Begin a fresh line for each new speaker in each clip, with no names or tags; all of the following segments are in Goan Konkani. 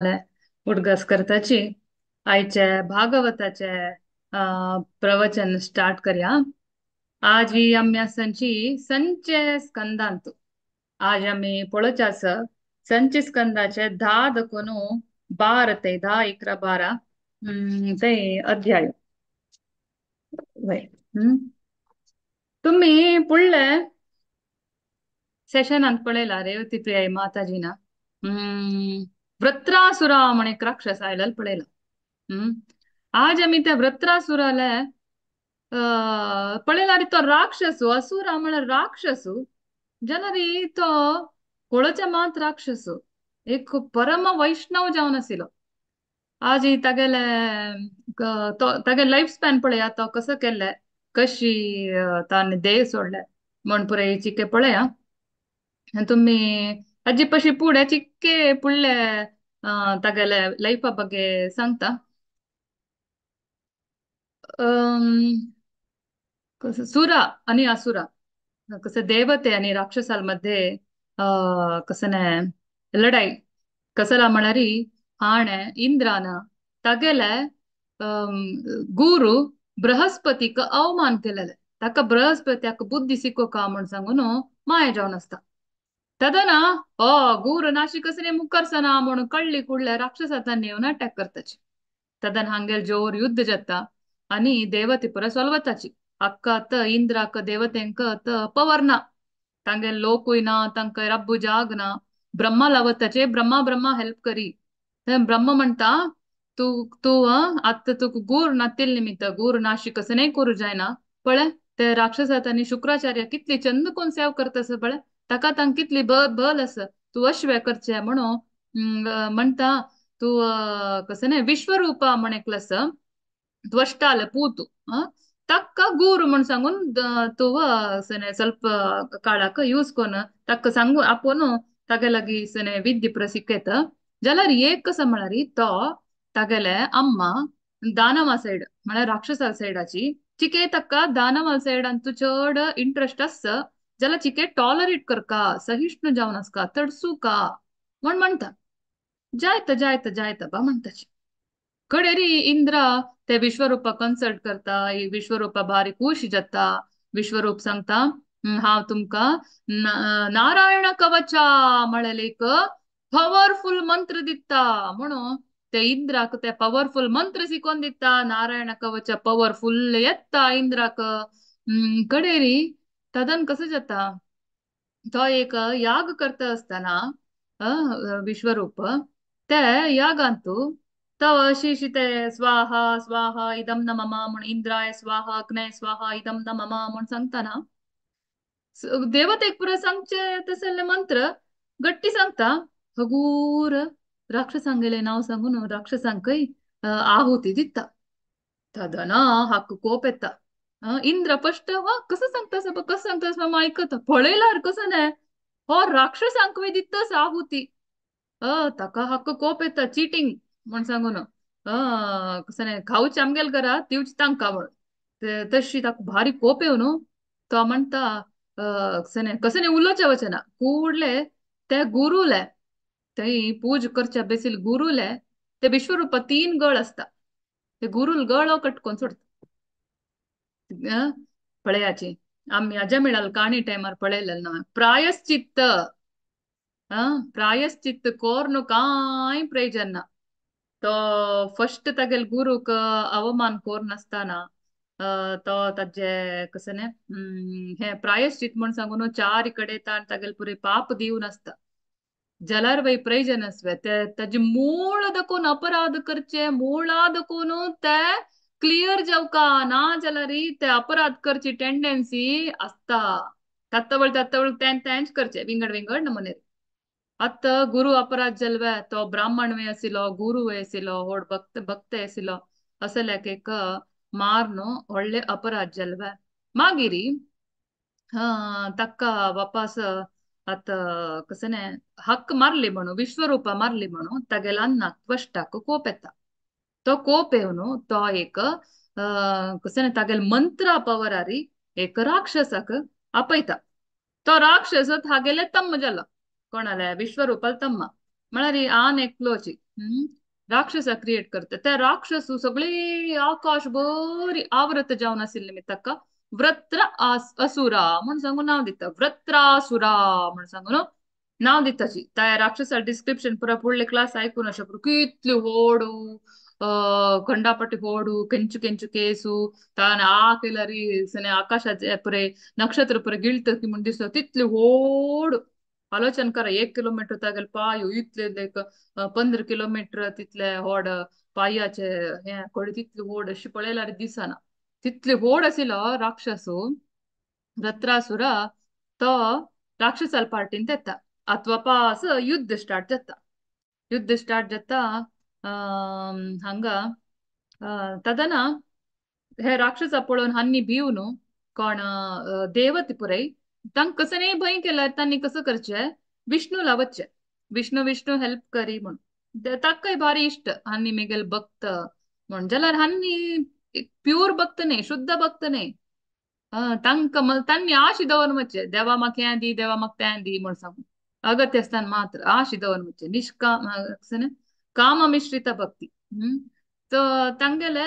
उडगास करताची आयचे भागवताचे प्रवचन स्टार्ट करया. आज ही आमी संची संचे स्कंदांत आज आमी पळोवचे आसा संचे स्कंदाचे 10 देखून 12 ते 10, 11, 12 ते अध्याय. तुम्ही पुढले सेशनांत पळयला रेवती प्रिया माताजीना वृत्रासुरा म्हण एक राक्षस आयला पळयला. आज आमी त्या वृत्रासुराले पळयला तो राक्षसू असुरा म्हळ्यार राक्षसू जाल्यार तो कोळच्या मात राक्षसू एक परम वैष्णव जावन आशिल्लो. आज तागेले तागे लायफ स्पॅन पळया तो कसो केल्ले कशी ताणें देह सोडले म्हण पुराय चिके पळया. तुम्ही आजी पशी पुढे चिक्के पुढले तागेले लायफा ಬಗ್ಗೆ सांगता. सुरा आणि असुरा कसं देवते आणि राक्षसांमध्ये कसं लढाई कसला म्हणारी हाणे इंद्रान तागेले गुरु बृहस्पतीक अवमान केलेले ताका बृहस्पत्याक बुद्धी शिकोका म्हण सांगून माया जावन आसता. तदना ओ गुरु नाशी कसने मुकरसना म्हणून कळ्ळी कुडल्या राक्षसांनी येवन अटॅक करताची. तदन हांगेल जोर युद्ध जाता आणि देवते पुरा सोलवताची. अक्का त इंद्राक देवतेंक त पवर ना तांगेल लोकूय ना तांकां रब्बू जाग ना. ब्रह्मा लावताचे ब्रह्मा ब्रह्मा हेल्प करी. ब्रह्म म्हणटा तू तू आतां तुका गुर नातील निमित्त गुर नाशी कसं नाही करू जायना. पळय ते राक्षसांनी शुक्राचार्य कितली चंद कोण सेव करता पळय ताका तांकां कितली बल आसा तूं अशें करचें म्हणून म्हणटा तूं कसं न्हय विश्वरूपा म्हण एकलो आसा त्वष्टाले पूत ताका गुरू म्हण सांगून तूं ಸ್ವಲ್ಪ काळाक यूज कोन ताका सांगू आपोवन तागे लागीं सने विद्या पुरा शिकयता. जाल्यार एक कसो म्हळ्यार तो तागेले अम्मा दानवा सायड म्हळ्यार राक्षसा सायडाची चिके ताका दानवा सायडान तूं चड इंट्रस्ट आसता जाल्यार चिके टॉलरेट करका सहिष्णु जावन आसका तडसूका म्हण म्हणटा. जायत जायत जायत बा म्हणटाची. कडेरी इंद्रा ते विश्वरूपा कन्सल्ट करता. विश्वरूपा भारी खूश जाता. विश्वरूप सांगता हांव तुमकां नारायण कवचा म्हळें एक पवरफुल मंत्र दिता म्हणून ते इंद्राक ते पवरफुल मंत्र शिकोवन दिता. नारायण कवच पवरफुल येता इंद्राक. कडेरी तदन कसं जाता तो एक याग करता आसतना विश्वरूप ते यागांतू तो अशी अशी ते स्वाहा स्वाहा इदम न ममा म्हण इंद्राय स्वाहा अग्नय स्वाहा इदम न ममा म्हण सांगतना देवतेक पुरा सांगचे तसले मंत्र गट्टी सांगता. हगूर राक्षसांगेले नांव सांगून राक्षसांकय आहुती दिता. तदना हाका कोप येता. इंद्र फस्ट कसं सांगता सब कसं सांगता मामा आयकता पळयल्यार कसं न्हय हो राक्षसांकूय दितास आहुती. ताका हाका कोप येता चिटींग म्हण सांगून कसं न्हय खावचे आमगेल घरा दिवचे तांकां म्हण तशी ताका भारी कोप येवन तो म्हणटा कसं न्हय कसं न्हय उलोवचें वचना कुडले ते गुरुले थंय पूज करच्या बेसील गुरुले ते विश्वरूपा 3 गळ आसता ते गुरुल गळो कटकोन सोडटा. पळयाची आमी हाज्या मेळाल काणी टायमार पळयलें ना. प्रायश्चित्त प्रायश्चित्त कोर्न कांय प्रयोजन ना. तो फस्ट तागेल गुरूक अवमान कोर नासतना तो ताजे कसं न्हय हें प्रायश्चित म्हण सांगून चार कडेन ताण तागेल पुरे पाप दिवन आसता. जाल्यार वय प्रयोजन आसवे ते ताजे मूळ दखून अपराध करचे मुळा दखून ते क्लियर जावका ना जाल्यार ते अपराध करची टेंडन्सी आसता. तात्तवळ तात्तवळ तें तेंच करचे विंगड विंगड नमुने. आतां गुरु अपराध जाल्वे तो ब्राह्मण वे आशिल्लो गुरु वे आशिल्लो व्हड भक्त भक्त आशिल्लो असल्याक एक मारन व्हडले अपराध जाल्वे. मागीर ताका वापास आतां कसं न्हय हक्क मारली म्हणून विश्वरूपा मारली म्हणून तागेल्या अन्नाक त्वष्टाक कोप येता. तो कोप येवन तो एक कसं न्हय तागेल मंत्रा पवरारी एक राक्षसाक आपयता. तो राक्षस तागेले तम्म जालो कोणाले विश्वरूपाल तम्मा म्हळ्यार आन एकलोची राक्षसा क्रिएट करता. त्या राक्षसू सगळे आकाश बरी आवरत जावन आशिल्ले ताका व्रत्र असुरा म्हूण सांगून नांव दिता. व्रत्रासुरा म्हूण सांगून नांव दिताची. त्या राक्षसा डिस्क्रिप्शन पुरा फुडले क्लास आयकून अशें कितल्यो होडू खंडापट्टी होडू केंचु केंचु केसू तान आ केल्यारी सने आकाशाचे पुरे नक्षत्र पुरे गिळत की म्हूण दिसता तितले होड. आलोचन करा 1 किलोमीटर तागेले पांय इतले लायक 15 किलोमीटर तितले होड पांयाचे हे कोडी तितले होड अशें पळयल्यार दिसना तितले होड आशिल्लो राक्षसू व्रत्रासुरा. तो राक्षसाल पार्टीन येता अथवा पास युद्ध स्टार्ट जाता. युद्ध स्टार्ट जाता हांगा तदना हे राक्षसा पळोवन हान्नी भिवन कोण देवते पुराय तांकां कसं नाही भंय केल्यार तांणी कसं करचें विष्णूला वच्चें विष्णू विष्णू हेल्प करी म्हूण ताकाय भारी इश्ट हान्नी मेगेल भक्त म्हूण जाल्यार हान्नी प्यूर भक्त न्ही शुद्ध भक्त न्ही तांकां तांणी आश दवरून वच्चें देवा म्हाका हें दी देवा म्हाका तें दी म्हूण सांगून अगत्य आसतना मात्र आश दवरून वच्चें निष्काम काम मिश्रित भक्ती. तर तांगेले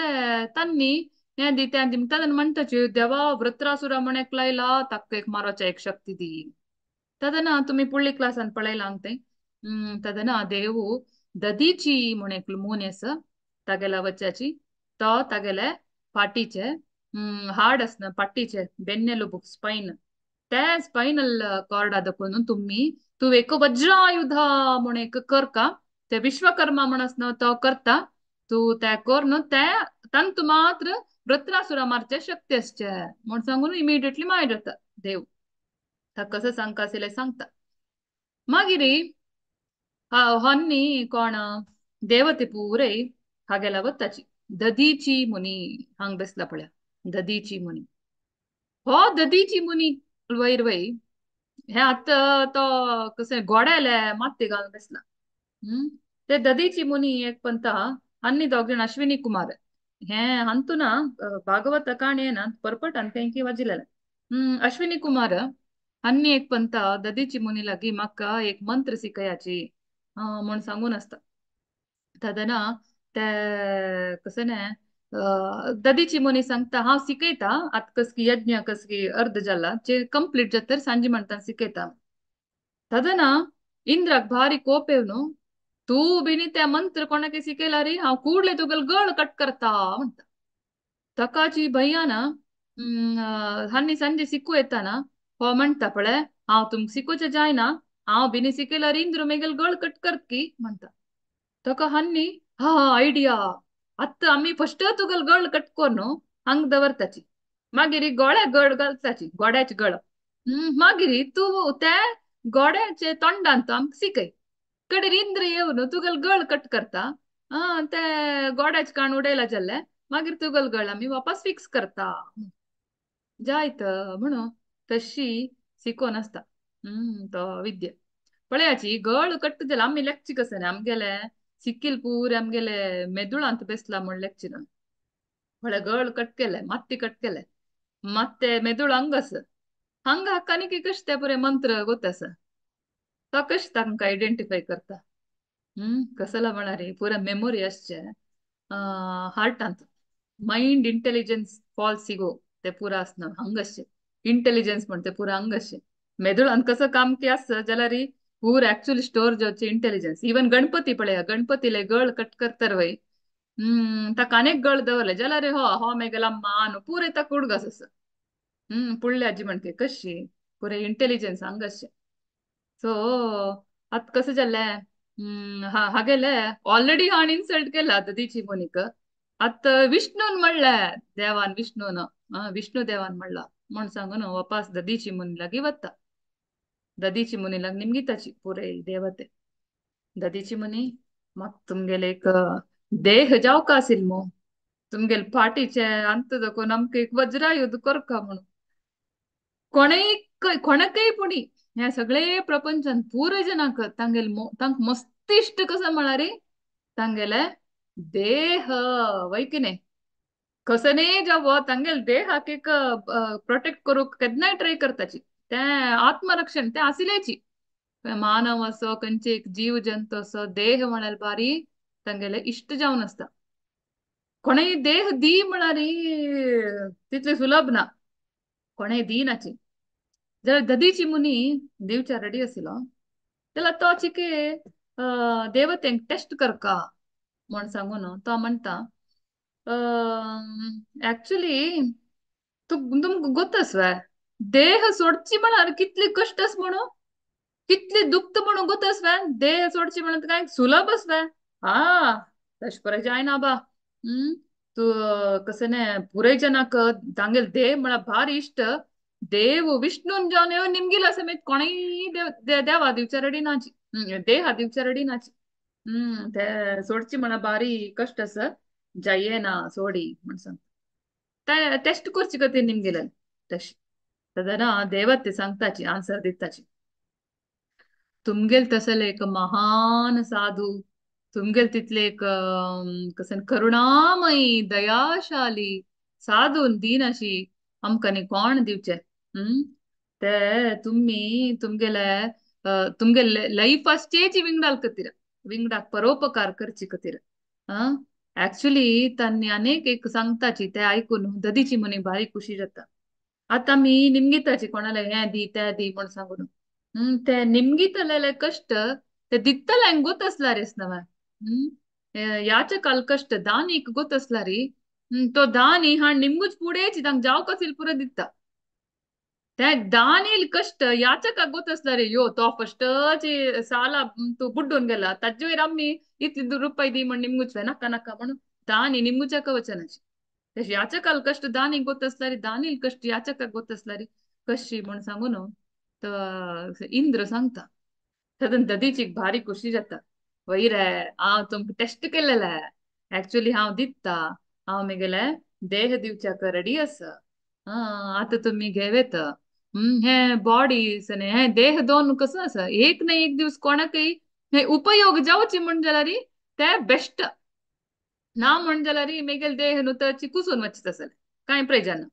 तांणी हें दी तें दी तांणी म्हणटाचे देवा वृत्रासुरा म्हण एक लायला ताका एक मारोच्या एक शक्ती दी. तदना तुमी पुडली क्लासान पळयलां तें. तदना देवू ददीची म्हण एक मुनी आसा तागेल्या वच्च्याची तो तागेले फाटीचे हाड आसना फाटीचे बेन्नेलुबू स्पायन ते स्पायनल कॉर्डा दाखोवन तुमी तूं एक वज्रायुध म्हण एक करका ते विश्वकर्मा म्हण आसना तो करता तूं ते कर न्हू ते तांतू मात्र वृत्रासुरा मारचे शक्ती आसचे म्हण सांगून इमिडिएटली मायर जाता देव ताका कसं सांगका आशिल्लें सांगता. मागीर हन्नी कोण देवते पुरय हागेला वताची ददीची मुनी हांग बसला पळया ददीची मुनी हो ददीची मुनी वयर वय हे आतां तो कशें गोड्याले मात्ते घालून बसला. ते ददीची मुनी एक पंता आनी दोग जाण अश्विनी कुमार हे अंतू ना भागवत काणी ना परपट आनी तेंकी वाजिलेले. अश्विनी कुमार आनी एक पंता ददीची मुनी लागी म्हाका एक मंत्र शिकयाची म्हूण सांगून आसता. तदना ते कशें न्ही ददीची मुनी सांगता हांव शिकयता आतां कसकी यज्ञ कसकी अर्द जाला जे कंप्लीट जाता सांजे म्हणटा शिकयता. तदना इंद्राक भारी कोप येवन तूं बिनी ते मंत्र कोणाक शिकयला रे हांव कुडले तुगेले गळ कट करता म्हणटा. ताकाची भंयान हांणी सांजे शिकू येताना हो म्हणटा पळय हांव तुमकां शिकोवचें जायना हांव बिनी शिकयल्यार इंद्र मेगेल गळ कट करत की म्हणटा. ताका हांणी हा आयडिया आतां आमी फस्ट तुगेल गळ कट करून हांग दवरताची मागीर गोळ्या गळ घालताची गोड्याचे गळ मागीर तूं त्या गोड्याचे तोंडान तूं आमकां शिकय कडेर इंद्र येवन तुगेल गळ कट करता ते गोड्याचे काण उडयला जाल्ले मागीर तुगेल गळ आमी वापस फिक्स करता जायत म्हणून तशी शिकोवन आसता तो विद्या पळयाची गळ कट जाल्यार आमी लेगची कसं न्ही आमगेले सिक्कील पुरे आमगेले मेदुळांत बेसला म्हण लेगची ना पळय गळ कट केले मात्ती कट केले मात्ते मेदूळ हांगा आसा हांगा हाका आनी कशें ते पुरे मंत्र गोत आसा तो कशें तांकां आयडेंटिफाय करता. कसला म्हळ्यार पुरा मेमोरी आसचे हार्टांत मायंड इंटेलिजन्स फॉल्स इगो ते पुरा आसना हांगा आसचे इंटेलिजन्स म्हण ते पुरा हांगा आसचे मेदुळांत कसं काम की आसता जाल्यार पूर ऍक्च्युअली स्टोर जावचे इंटेलिजन्स. इवन गणपती पळया गणपतीले गळ कट करतर वय ताका अनेक गळ दवरले जाल्यार हो हो मेगेला मान पुरे ताका उडगास आसा. पुडले आजी म्हणते कशी पुरे इंटेलिजन्स हांगा आसचे. सो आतां कसं जालें हागेले ऑलरेडी हांवें इन्सल्ट केला ददीची मुनीक आतां विष्णून म्हणलें देवान विष्णून विष्णू देवान म्हणला म्हण सांगून वापस ददीची मुनी लागीं वता. ददीची मुनी लाग निमगिताची पुरे देवते ददीची मुनी म्हाका तुमगेले एक देह जावका आशिल्लो मू तुमगेले फाटीचे अंत दाखोवन आमकां एक वज्रायुध करका म्हणून कोणेय कोणाकय पुणी ह्या सगळे प्रपंचान पुरे जणांक तांगेले तांकां मस्तिष्क कसं म्हळ्यार तांगेले देह वय की न्ही कसं न्ही जावं तांगेले देहाक एक प्रोटेक्ट करूंक केन्नाय ट्राय करताची ते आत्मरक्षण ते आशिल्लेची मानव असो खंयचे एक जीव जंतू असो देह म्हळ्यार भारी तांगेले इश्ट जावन आसता. कोणेय देह दी म्हळ्यार तितले सुलभ ना, कोणेय दी नाची. जाल्यार ददीची मुनी दिवच्या रेडी आशिल्लो जाल्यार तो चिके देवतेंक टेस्ट करका म्हण सांगून तो म्हणटा, ऍक्च्युली तुमकां गोत वे देह सोडची म्हळ्यार कितले कश्ट आस म्हणून, कितले दुख्त म्हणून गोत वे, देह सोडची म्हणून काय सुलभ आस वे? हा तशें बरें जायना बा. तूं कसं न्ही पुराय जनाक तांगेले देह म्हळ्यार भार इश्ट देव विष्णून जावन येवन निमगिला समेत कोणेय देव देवा दिवच्या रेडी नाची, देहा दिवच्या रेडी नाची. ते सोडची म्हळ्यार भारी कश्ट आसा, जाये ना सोडी म्हण सांगता. टेस्ट करची खातीर निमगिले तशें तेन्ना देवते सांगताची आन्सर दिताची, तुमगेल तसले एक महान साधू, तुमगेल तितले एक कसं करुणामयी दयाशाली साधून दीन अशी आमकां न्ही कोण दिवचे. ते तुमी तुमगेले तुमगेले लायफ आसचेची विंगडाल खातीर, विंगडाक परोपकार करची खातीर. ऍक्च्युली तांणी अनेक एक सांगताची ते आयकून ददीची मुनी भारी खुशी जाता. आतां आमी निमगिताची कोणाले हें दी तें दी म्हण सांगून, ते निमगितलेले कश्ट ते दितल्यांक गोत आसल्यारीच नव्हे. याचकाल कश्ट दानीक गोत आसल्यारी तो दानी हा निमगूच पुढेची तांक जाव कसील पुरो दिता. ते दानील कश्ट याचकाक गोत आसल्यारी यो तो फस्टची साला तूं बुड्डून गेला ताजे वयर आमी इतली रुपय दी म्हण निमगूच नाका नाका म्हणून दानी निमगुच्याक वचनाची. तशें याचकाल कश्ट दानीक गोत आसल्यारी दानील कश्ट याचकाक गोत आसल्यारी कशी म्हण सांगून तो इंद्र सांगता. तातूंत ददीची भारी खुशी जाता, वयर हांव तुमकां टेस्ट केलेले, ऍक्च्युली हांव दिता, हांव म्हगेले देह दिवच्याक रेडी आसा, आतां तुमी घेवेत. हे बॉडी हे देह दोन कसो आसा, एक ना एक दिवस कोणाकय हे उपयोग जावची म्हण जाल्यार ते बेस्ट ना म्हण जाल्यार म्हगेले देह न्हू तर कुसून वचत आसलें कांय प्रयोजन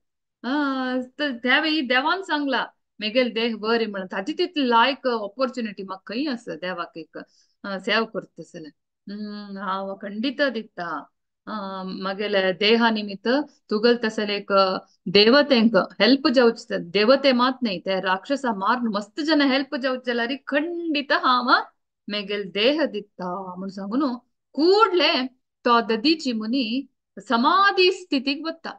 ना. त्या वेळी देवान सांगला म्हगेले देह बरी म्हण, ताजी तितली लायक ऑपॉर्च्युनिटी म्हाका खंय आसा देवाक एक सेव करता आसलें. हांव खंडीत दिता म्हगेले देहा निमित्त तुगल तसले एक देवतेंक हेल्प जावचे, देवते मात न्हय ते राक्षसा मारून मस्त जन हेल्प जावचे जाल्यार खंडीत हांव म्हगेले देह दिता म्हूण सांगून ಕೂಡ್ಲೆ तो ददीची मुनी समाधी स्थितीक वता.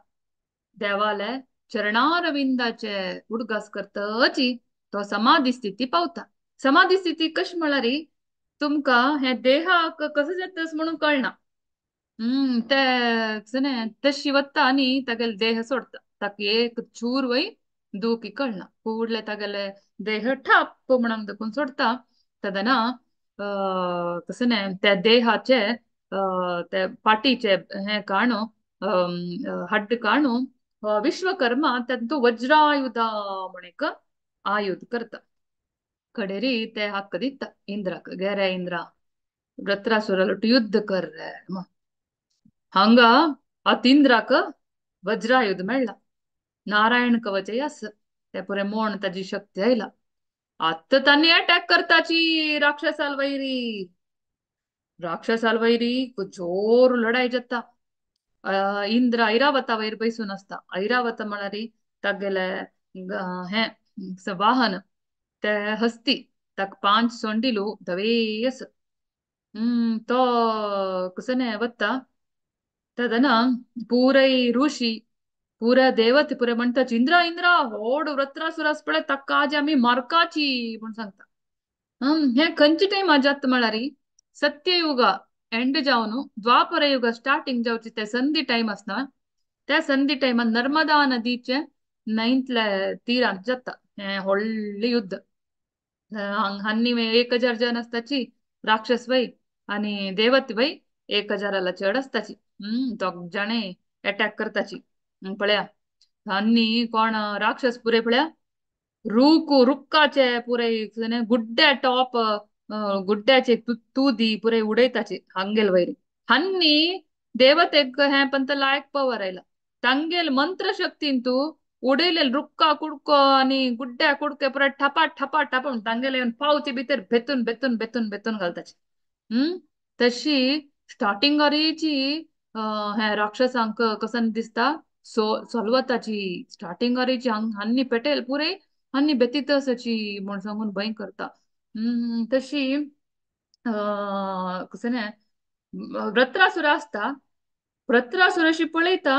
देवाले चरणारविंदाचे उडगास करतची तो समाधी स्थिती पावता. समाधी स्थिती कशी म्हळ्यार तुमकां हे देहाक कसं जाता म्हणून कळना. ते तशी वता आनी तागेले देह सोडता, ताका एक चूर वय दुखी कळना, ಕೂಡ್ಲೆ तागेले देह ठाप म्हणून दाखोवन सोडता. तेन्ना कसं न्ही त्या देहाचे ते पाटीचे हे काणू हड्ड काणू विश्वकर्मा तातूंत वज्रायुध म्हण एक आयुध करता. कडेरी ते हक्क दिता इंद्राक, गेरे इंद्रा वृत्रासुरालोट युद्ध कर रे. हांगा आतां इंद्राक वज्रायुध मेळ्ळा, नारायण कवचय आसा, ते पुरे मोण ताजी शक्ती आयला. आतां तांणी अटॅक करताची राक्षसाल वैरी, राक्षसाल वैरी जोर लढाई जाता. इंद्र ऐरावता वयर बैसून आसता. ऐरावत म्हळ्यार तागेले हें वाहन ते हस्ती, ताका 5 सोंडिलू धवे आसा. तो कसं न्ही वता तेन्ना पुराय ऋषी पुरा देवते पुरे म्हणटा इंद्रा इंद्रा होड वृत्रासुर आसा पळय ताका आज आमी मारकाची म्हूण सांगता. हें खंयच्या टायमार जाता म्हळ्यार सत्ययुग एंड जावन द्वापर युग स्टार्टिंग जावची ते संधी टायम आसना, त्या संधी टायमार नर्मदा नदीचे न्हंयतले तिरांत जाता हें व्हडलें युद्ध. हांनी 1000 जण आसताची राक्षस वय आनी देवते वय 1000 चड आसताची. दोग जाणें एटॅक करताची पळया आनी कोण राक्षस पुरे पळया रूक रुक्काचे पुरे गुड्ड्या टॉप गुड्ड्याचे तुदी पुरे उडयताचे हांगेल वयर. हांनी देवतेक हें पंत लायक पवर आयला, तांगेल मंत्र शक्तीन तूं उडयले रुक्का कुडको आनी गुड्ड्या कुडके पुरे ठपा ठपा ठपा म्हूण तांगेले पावचे भितर भेतून भेतून भेतून भेतून घालताचे. तशी स्टार्टिंगारीची हे राक्षसांक कसन दिसता सो सलवताची स्टार्टिंगारीची हान्नी पेटेल पुरे हान्नी बेतीत आसाची म्हण सांगून भंय करता. तशी कसं न्ही वृत्रासुर आसता, वृत्रासुर अशी पळयता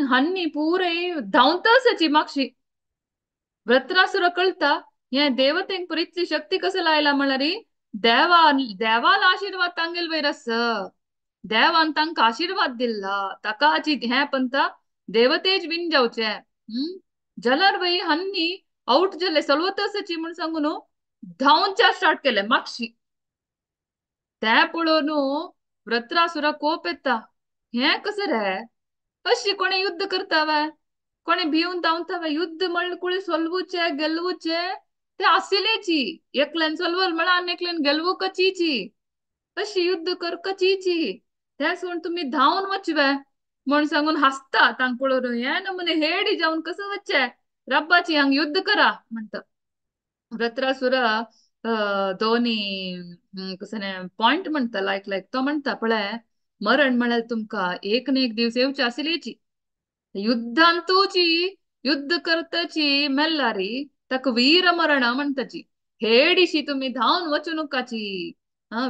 हान्नी पुरे धांवता आसाची मागशी. वृत्रासुर कळटा हे देवतेंक पुरी इतली शक्ती कसं लायला म्हणल्यार देवान आशीर्वाद तांगेल वयर आस, देवान तांकां आशीर्वाद दिल्ला ताकाची हें पंता देवतेज विन जावचे. जाल्यार वय हान्नी आवट जाले सलवत आसाची म्हण सांगून धांवच्या स्टार्ट केले मागशी. तें पळोवन वृत्रासुरा कोप येता, हें कसं रे अशी कोणें युद्ध करता वे, कोणें भिवन धांवता वे, युद्ध म्हणल्यार कुळी सोलवचे गेलवचे ते आशिल्लेची, एकल्यान सोलवल म्हळ्यार आनी एकल्यान गेलवूकचीची, अशी युद्ध करकचीची, तें सोडून तुमी धांवन वचवे म्हण सांगून हांसता तांकां पळोवन, हें नमुने हेडी जावन कसं वचचे रब्बाची हांग युद्ध करा म्हणटा. वृत्रासुरा दोनी कसं पॉइंट म्हणटा लायक लायक तो म्हणटा पळय मरण म्हळ्यार तुमकां एक न एक दिवस येवचे आशिल्लेची, युद्धांतूची युद्ध करताची मेल्लारी ताका वीर मरण म्हणटाची, हेडिशी तुमी धांवन वचू नकाची,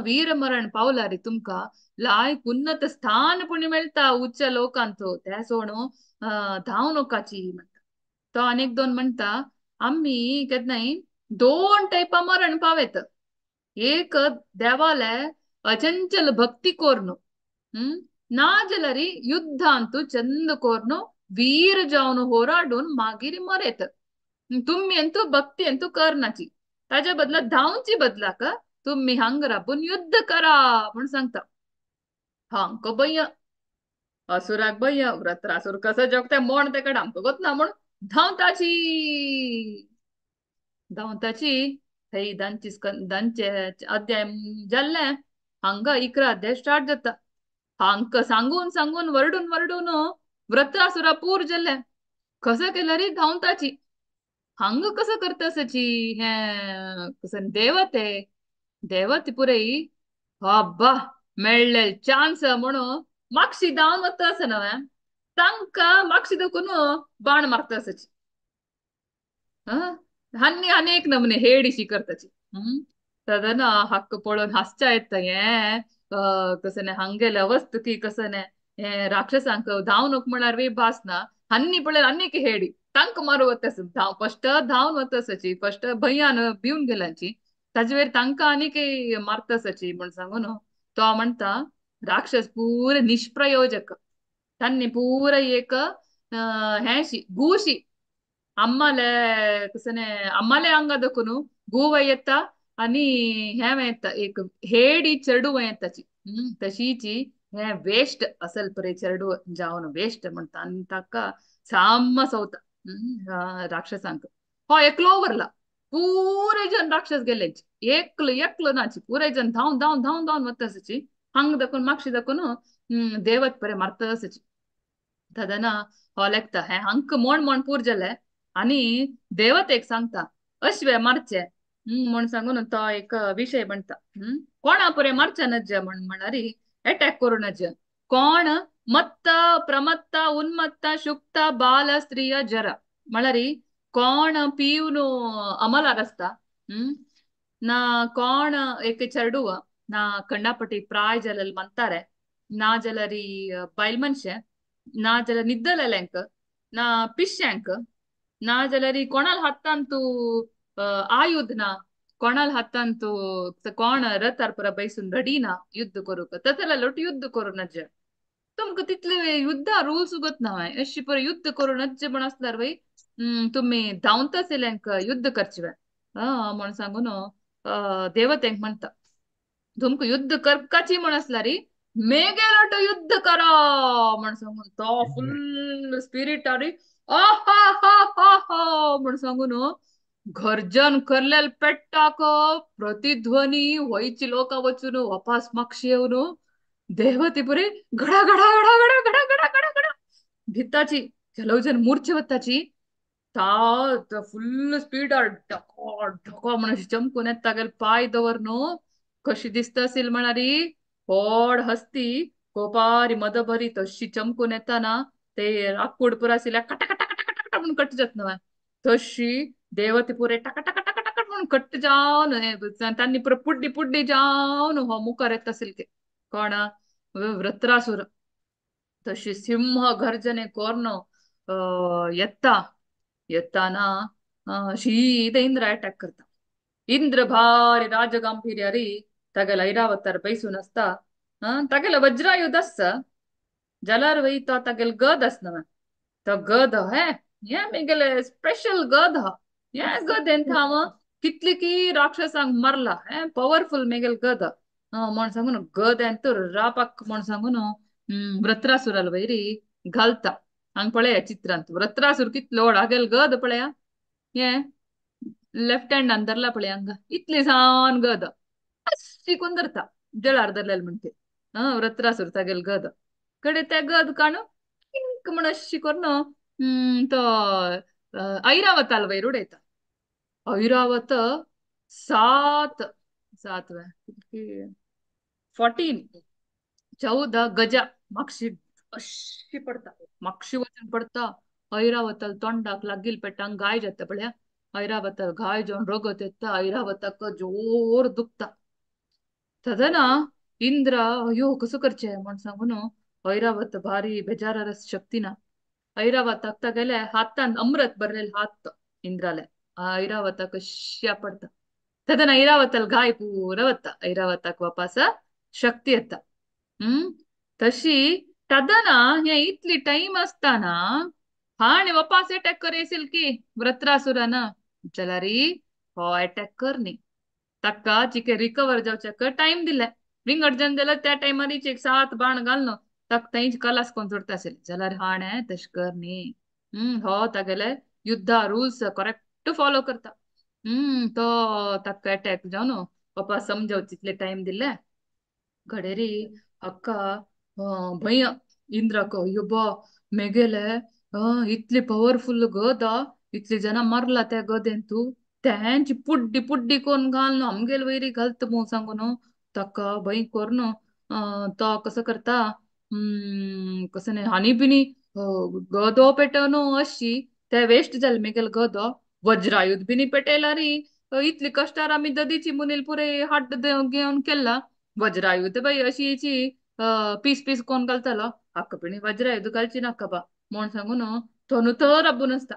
वीर मरण पावलारी तुमकां लायक उन्नत स्थान पुणी मेळटा उच्च लोकांचो, ते सोडून धांव नकाची म्हणटा. तो आनीक दोन म्हणटा आमी केन्नाय दोन टायपा मरण पावेत, एक देवाले अचंचल भक्ती कोर्नु ना जाल्यार युद्धांतु चंद कोर्नु वीर जावन होराडून मागीर मरेत, तुमी अंतू भक्ती अंतू करनाची, ताज्या बदला धांवची बदलाक तुमी हांग राबून युद्ध करा म्हूण सांगता. हांकां भंय असुराक भंय, वृत्रासुर कसो जगता मोण तेका आमकां गोत ना म्हूण धांवताची धांवताची. थंय धांची धांचे अध्याय जाल्ले हांगा 11 अध्याय स्टार्ट जाता. हांकां सांगून सांगून वरडून वरडून वृत्रासुरा पूर जाल्ले, कसं केल्यार धांवताची. हांगा कसं करता आसाची हें कसं देवते देवते पुरय बाबा मेळ्ळे चान्स म्हणून मागशी धांवन वता आसा न्हय, तांकां मागशी दाखोवन बाण मारता आसाची. हान्नी आनी एक नमुने हेडिशी करताची. तदना हक्क पळोवन हांसच्या येता हें कसं न्ही हांगेले वस्तू कसं न्ही हें राक्षसांक धांवनूक म्हळ्यार वी भास ना, हान्नी पळयल्यार आनीक हेडी तांकां मारू वता आसा, धांव फस्ट धांवन वता आसाची, फस्ट भंयान भिवन गेल्यांची ताजे वयर तांकां आनीक मारता आसाची म्हण सांगून तो म्हणटा राक्षस पुरे निष्प्रयोजक, तांणी पुरे एक हें गुशी आम्माले कसं न्ही आम्माले आंगा दाखोवन गूव येता आनी हें येता एक हेडी चेडूं येताची तशीची हें वेस्ट असल परे चेडू जावन वेस्ट म्हणटा आनी ताका साम्म सवता राक्षसांक. हो एकलो वरला पुरे जण राक्षस गेल्याची, एकलो एकलो नाची पुरे जण धांवन धांवन धांवन धांवन वता आसाची, हांग दाखोवन मागशी दाखोवन देवत परे मारता आसाची. तदना हो लेखता हें हांक मोण मोण पूर जालें आनी देवतेक सांगता अश्वे मारचे म्हण सांगून तो एक विशय म्हणटा. कोणा पुरे मारचे नज्ज म्हण म्हणारी अटॅक करू नज, कोण मत्त प्रमत्त उन्मत्त शुक्त बाल स्त्रिय जरा म्हळ्यार कोण पिवन अमलार आसता ना कोण एक चेडूव ना कंडापटी प्राय जालेले म्हणटारे ना जाल्यार बायल मनशे ना जाल्यार न्हिदलेल्यांक ना पिश्यांक ना जाल्यार कोणाल हातान तूं आयुध ना, कोणाल हातान तूं कोण रथार पुरा बैसून रडी ना युद्ध करूंक, तसले लोट युद्ध करूं नज, तुमकां तितले युद्धा रूल्स उगत ना अशी पुरो युद्ध करूं नज म्हण आसल्यार वय तुमी धांवता आशिल्ल्यांक युद्ध करचे म्हण सांगून देवतेंक म्हणटा तुमकां युद्ध करपाची म्हण आसल्यार मेगेलोट युद्ध करा म्हण सांगून तो फुल स्पिरिट आनी आहा हा हा हा म्हण सांगून गर्जन करलेल पेट्टाक प्रतिध्वनी वयची लोक वचून वापास मागशी येवन देवते पुरे घडा घडा घडा घडा घडा घडा घडा घडा भिताची ಕೆಲವು जन मूर्छे वताची ता फुल स्पीड ढको ढको म्हण अशी चमकून येता तागेले पांय दवर न्हू कशी दिसता असेल म्हणारी व्हड हस्ती कोपारी मदभरी तशी चमकून येताना ते राकूड पुरा आशिल्ल्या कटा कटा कटा कटा कटा म्हणून कट जात न्हय तशी देवते पुरे टका टका टका टका म्हणून कट्ट जावन तांनी पुरो पुड्डी पुड्डी जावन हो मुखार येता आशिल्ले कोण वृत्रासुर. तशी सिंह गर्जने कोर्न येता येताना शीत इंद्र अटॅक करता. इंद्र भारी राजगांभीर्यारी तागेला ऐरावतार बैसून आसता. तागेला वज्रायुध आसता जाल्यार वय तो तागेल गद आसना तो गद हे हे मेगेले स्पेशल गद हे गदेन हांव कितली की राक्षसांक मारला हे पॉवरफुल मेगेल गद म्हण सांगून गद तर रापाक म्हण सांगून वृत्रासुराल वयरी घालता. हांग पळया चित्रांत वृत्रासूर कितलो व्हड हागेल गद पळया हे लेफ्ट हँडान धरला पळया हांगा इतली सान गद अशी कोण धरता जळार धरलेले म्हणटे वृत्रासूर तागेल गद कडे त्या गद काणू किंक म्हण अशी करून तो ऐरावताल वयर उडयता. ऐरावत सात सात 14 14 गजा मागशी अशी पडता मागशी वचून पडता. ऐरावताल तोंडाक लागील पेटांक गाय जाता पळया ऐरावताल गाय जावन रगत येता. ऐरावताक जोर दुखता. तदना इंद्र अयो कसो करचें म्हण सांगून ऐरावत भारी बेजारार शक्ती ना. ऐरावताक तागेले हातान अमृत भरलेले हात इंद्राले ऐरावताक अश्या पडता. तदना ऐरावताल गाय पुरा वता ऐरावताक वापास शक्ती येता. तशी तदना हे इतली टाइम आसतना हाणे वापास अटॅक कर येशील की वृत्रासुरान जाल्यार हो अटॅक कर न्ही ताका चिके रिकवर जावच्याक टाइम दिले विंगड जन जाल्यार त्या टायमार एक 7 बाण घालून ताका थंयच कलास कोण सोडता आशिल्ले जाल्यार हाणे तशें कर न्ही. हो तागेले युद्धा रुल्स करेक्ट फॉलो करता. तो ताका अटॅक जावन पप्पा समजावचे तितले टायम दिले घडेरी अक्का भंय इंद्राक अय्यो बा मेगेले इतली पॉवरफुल गद इतली जाणां मारला त्या गदेन तूं तेंची पुड्डी पुड्डी कोन्न घालून आमगेले वयरी घालता म्हूण सांगून ताका भंय करून तो कसो करता कसो न्ही हानी बिनी गदो पेटोवन अशी ते वेस्ट जाले मेगेले गदो वज्रायुध बिनी पेटयला री इतली कश्टार आमी ददीची मुनील पुरे हाड घेवन केला वज्रायुध बाई अशी हेची पीस पीस कोण घालतालो हाका पिणी वज्रायुध घालची नाका बा म्हण सांगून तो न्हू तर राबून आसता.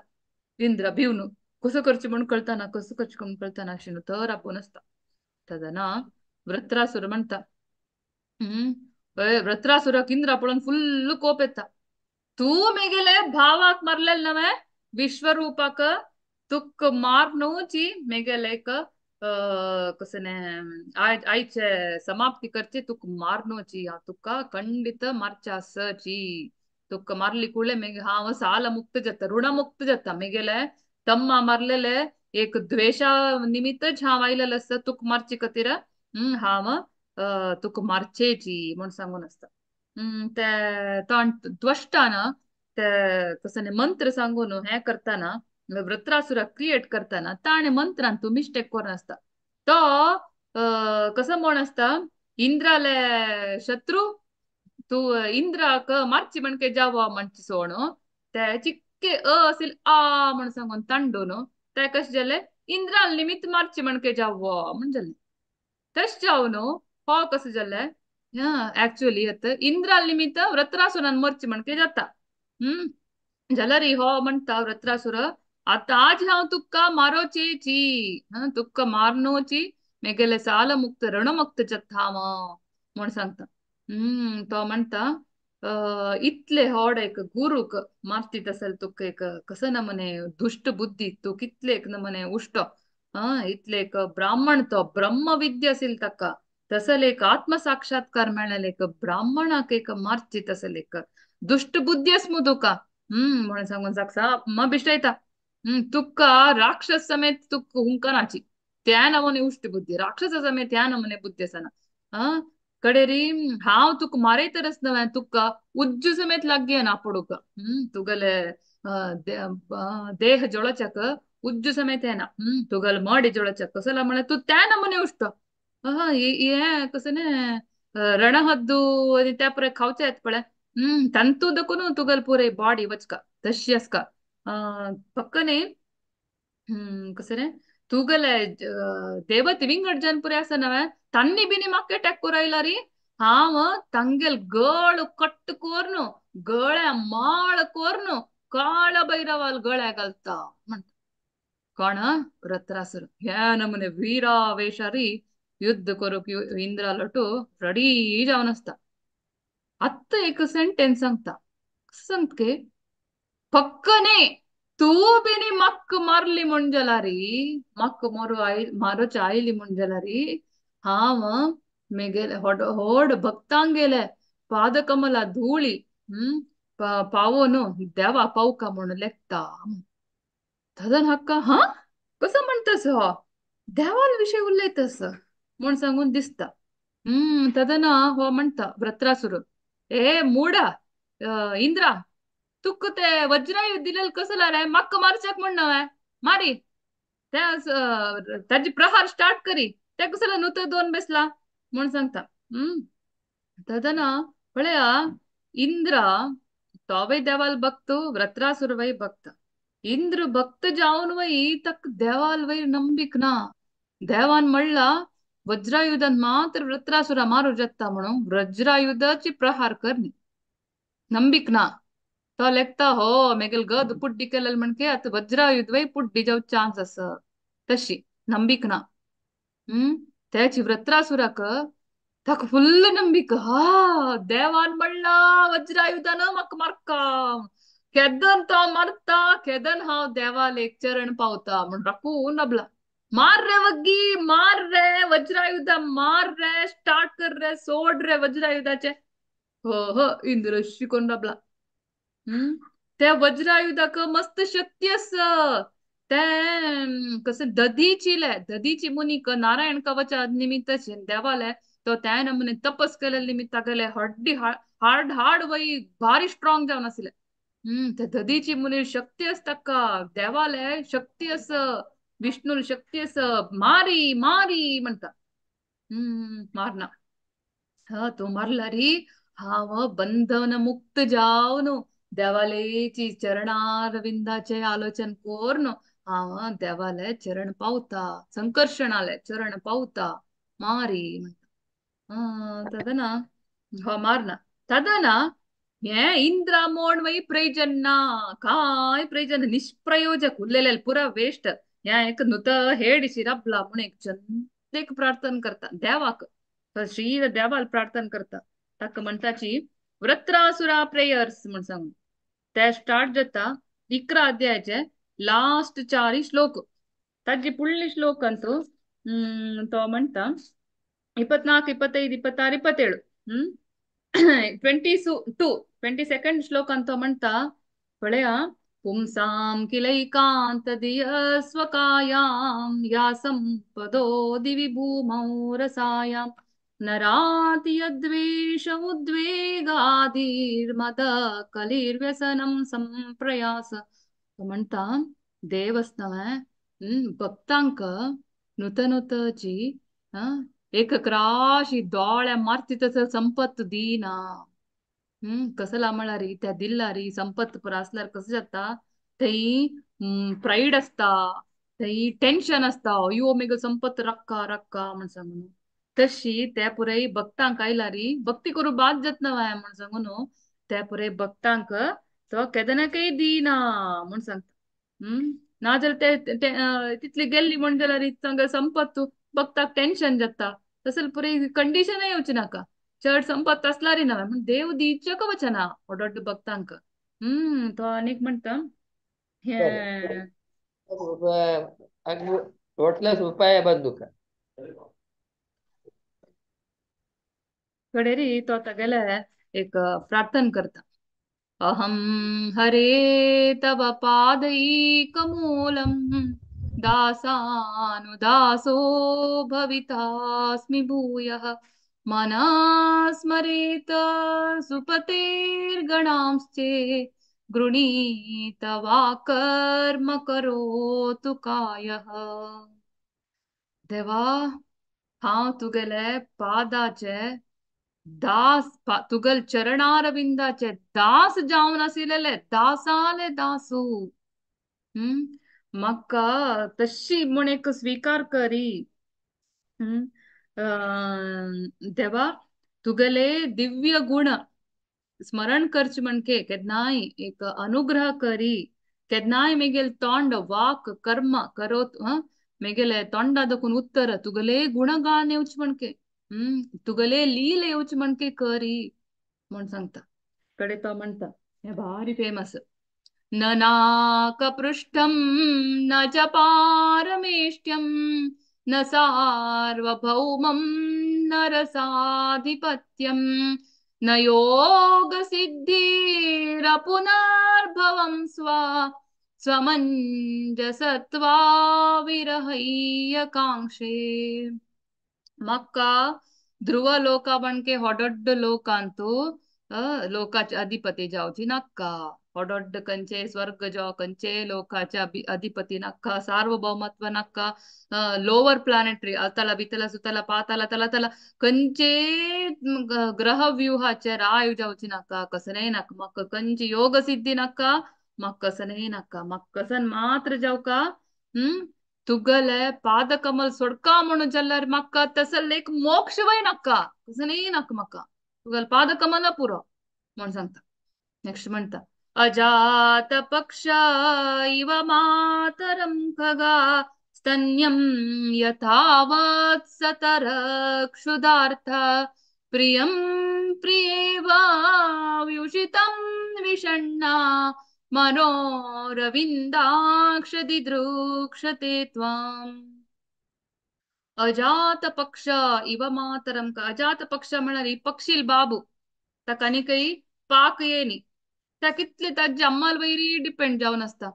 इंद्र भिवन कसो करचें म्हूण कळटा ना कसो करचें म्हूण कळटा ना अशें न्हू तर राबून आसता. तेन्ना वृत्रासूर म्हणटा वृत्रासुराक इंद्रा पळोवन फुल्ल कोप येता. तूं मेगेले भावाक मारलेले न्हय विश्वरूपाक तुक मारनूची मेगेले एक कसने आयचे समाप्ती करचे तुक मारनूची हांव तुका खंडित मारच्या आसची तुका मारली कुळे मेगे हांव साल मुक्त जाता ऋणमुक्त जाता मेगेले तम्मा मारलेले एक द्वेषा निमित्तच हांव आयलेलें आसता तुका मारचे खातीर हांव तुका मारचेची म्हूण सांगून आसता. ते त्वष्टान ते कसने मंत्र सांगून हें करतना वृत्रासुरा क्रिएट करतना ताणें मंत्रान तूं मिस्टेक करून आसता. तो कसो म्हण आसता इंद्राले शत्रू तूं इंद्राक मारची म्हणके जावो म्हणचे सोण ते चिक्के अ असेल आ म्हण सांगून तांडून ते कशें जालें इंद्राल निमित्त मारची म्हणके जावो म्हण जालें. तशें जावन हो कसो जालें एक्चुअली आतां इंद्राल निमित्त वृत्रासुरान मरची म्हणके जाता. जाल्यार हो म्हणटा वृत्रासुर आतां आज हांव तुका मारोचेची तुका मारनोची मेगेले साल मुक्त रणमुक्त जाता म्हूण सांगता. तो म्हणटा इतले होड एक गुरूक मारतीत आसल तुका एक कसो नमने दुश्ट बुद्धी तूं कितले एक नमने उश्टो इतले एक ब्राह्मण तो ब्रह्मविद्या आशिल्ली ताका तसले एक आत्मसाक्षात्कार मेळ्ळेले एक ब्राह्मणाक एक मारचीत आसल एक दुश्ट बुद्धी आस मु तुका म्हणून सांगून सामको बिश्टयता. तुका राक्षस समेत तुका हुंकनाची त्या नमने उश्ट बुद्धी राक्षसा समेत त्या नमने बुद्धी आसना. कडेरी हांव तुका मारयतरच न्हय तुका उज्जू समेत लागीं ना पडूक तुगेले देह जळोवच्याक उज्जू समेत येना तुगेले मड जळोवच्याक कसो म्हळ्यार तूं त्या नमने उश्टो हें कसं न्ही रणहद्दू आनी त्या पुराय खावचे येत पळय. तंतू दकून तुगेल पुराय बॉडी वचका तशी आसका. पक्कने कसं रे तुगेले देवते विंगड जन पुराय आसा नव्हे तांनी बिनी म्हाका अटॅक कोरायला री. हांव तांगेल गळ कट्ट कोर्नु गळ्या माळ कोर्नु काळ भैरवाल गळ्या घालता म्हणटा. कोण? वृत्रासुर. ह्या नमुने वीरावेशारी युद्ध करूंक इंद्रा लटू रेडी जावन आसता. आत्तां एक सेंटेन्स सांगता, सांगता की पक्कने तूं बिनी मक्क मारली म्हूण जाल्यार, मक्क मोरू I मारूचे आयली म्हूण जाल्यार हांव मेगेले होड होड भक्तांगेले पादकमला धूळी पावोन देवा पावका म्हूण लेखता. तदन हक्का हा कसो म्हणटस हो देवाल विशय उलयतस म्हूण सांगून दिसता. तदन हो म्हणटा वृत्रासुर, ए मुडा इंद्रा तुका ते वज्रायु दिलेल कसो रे म्हाका मारच्याक म्हण नव्हे मारी त्या ताजी प्रहार स्टार्ट करी ते कसलो नुतो दोन बेसला म्हूण सांगता. तदना पळया इंद्र तोवय देवाल भक्त वृत्रासुर वय भक्त. इंद्र भक्त जावन वय तक देवाल वयर नंबिक ना. देवान म्हणला वज्रायुधान मात्र वृत्रासुरा मारू जाता म्हणून वज्रायुधाची प्रहार करणी नंबिक ना. तो लेखता हो मेगेल गद पुड्डी केलेल म्हणके आतां वज्रायुध वय पुड्डी जावं चान्स आसा तशी नंबिक ना. त्याची वृत्रासुराक ताका फुल्ल नंबिक हा देवान म्हणला वज्रायुधान म्हाका मारका केदन तो मारता केदन हांव देवाल एक चरण पावता म्हण राखून राबला. मार रे वग्गी मार रे वज्रायुधा मार रे स्टार्ट कर रे सोड रे वज्रायुधाचे. हो हो इंद्र शिकोन राबला. त्या वज्रायुधाक मस्त शक्ती आसा. ते कसं दधीचिले दधीची मुनीक नारायण कवचा निमित्त देवाले तो त्या नमुने तपस केलेले निमित्त तागेले हड्डी हार्ड हार्ड वय भारी स्ट्रॉंग जावन आसले. ते दधीची मुनी शक्ती आसता का देवाले शक्ती आसा विष्णू शक्ती आसा मारी मारी म्हणटा. मारना हा तूं मारला री हांव बंधन मुक्त जावन देवालेची चरणारविंदाचे आलोचन कोर्न हांव देवाले चरण पावता संकर्षणाले चरण पावता मारी म्हणटा. तदना हो मारना तदना हे इंद्रा मोण वय प्रयोजन ना काय प्रयोजन निष्प्रयोजक उरलेले पुरा वेस्ट. ह्या एक नुत हेडिशी रबला म्हूण एक चंदेक प्रार्थना करता देवाक श्री देवाल प्रार्थना करता. ताका म्हणटाची वृत्रासुरा प्रेयर्स म्हूण सांगून ते स्टार्ट जाता 11 अध्यायाचे लास्ट 4 श्लोक. ताजी पुडली श्लोक अंतू तो म्हणटा 24 25 26 27 22 श्लोक अंत म्हणटा पळया पुंसां किलैकांत धिय स्वकायां या संपदो दिवि भूमौ रसायां नराति यद्वेष उद्वेगादिर्मद कलिर्व्यसनं संप्रयास. म्हणटा देवस्नव भक्तांक नुतनुतची एक क्राशी दोळ्या मारती तसं संपत्त दीना. कसला म्हळ्यार त्या दिल्लारी संपत्त पुरा आसल्यार कसं जाता थंय प्रायड आसता थंय टेन्शन आसता अयो मेगेल संपत्त रक्का रक्का म्हण सांगून तशी त्या पुराय भक्तांक आयलारी भक्ती करूं बाद जातना वाय म्हण सांगून त्या पुराय भक्तांक तो केदनाकय दिना म्हण सांगता. नाजाल्यार ते तितली गेल्ली म्हण जाल्यार तांकां संपत्त भक्ताक टेन्शन जाता तसले पुराय कंडिशनय येवची नाका चड संपत्त आसल्यार ना म्हण देव दिवचें वचना व्हड भक्तांक. तो आनीक म्हणटा हे
उपाय बंदूक
कडेरी तो तागेले एक प्रार्थना करता. अहं हरे तव पादैकमूलं दासानुदासो भवितास्मि भूयः मनस्मरेत सुपतेर्गणांश्चे गृणीत वा कर्म करोतु कायः. देवा हांव तुगेले पादाचे दास तुगल चरणारविंदाचे दास जावन आशिल्ले दासाले दासू. म्हाका तशी म्हूण एक स्वीकार करी. देवा तुगेले दिव्य गुण स्मरण करचे म्हणके केन्नाय एक अनुग्रह करी. केन्नाय मेगेल तोंड वाक कर्म करोत मेगेले तोंडा दकून उत्तर तुगेले गुणगान येवचे म्हणके तुगेले लील येवचे म्हणके करी म्हूण सांगता. कडे तो म्हणटा हें भारी फेमस. न नाकपृष्ठं न च पारमेष्ट्यं न सार्वभौमं न रसाधिपत्यं न योगसिद्धिरपुनर्भवं स्वा स्वमञ्जसत्वा विरहय्यकांक्षे. मक्का ध्रुव लोका बनके होडೊಡ್ड लोकांतु लोकाचे अधिपती जावची नाक्का. होडೊಡ್ड कंचे स्वर्ग जाव कंचे लोकाचे अधिपती नाक्का. सार्वभौमत्व नाक्का. लोअर प्लॅनेटरी अतला बितला सुतला पाताला तला तला कंचे ग्रह व्यूहाचे राय जावची नाक्का. कसने नाक मक्क कंची योग सिद्धी नाक्का. मक्कसने नाक्का. मक्कसन मात्र जावका. तुगले पादकमल सोडका म्हणून जल्ल्यार म्हाका तसले एक मोक्ष वय नाका. कसने नाका म्हाका तुगल पादकमल पुरो म्हूण सांगता. नेक्स्ट म्हणटा अजात पक्ष इव मातरं खगा स्तन्यं यथावत् सतर क्षुधार्थ प्रियं प्रियेव व्युषितं विषण्णा मनोरविन्दाक्ष दिदृक्षते त्वाम्. अजात पक्ष इव मातरं. अजात पक्ष म्हळ्यार पक्षील बाबू ताका आनी काही पाक येनी. त्या कितले ताजे अम्माल वयरी डिपेंड जावन आसता.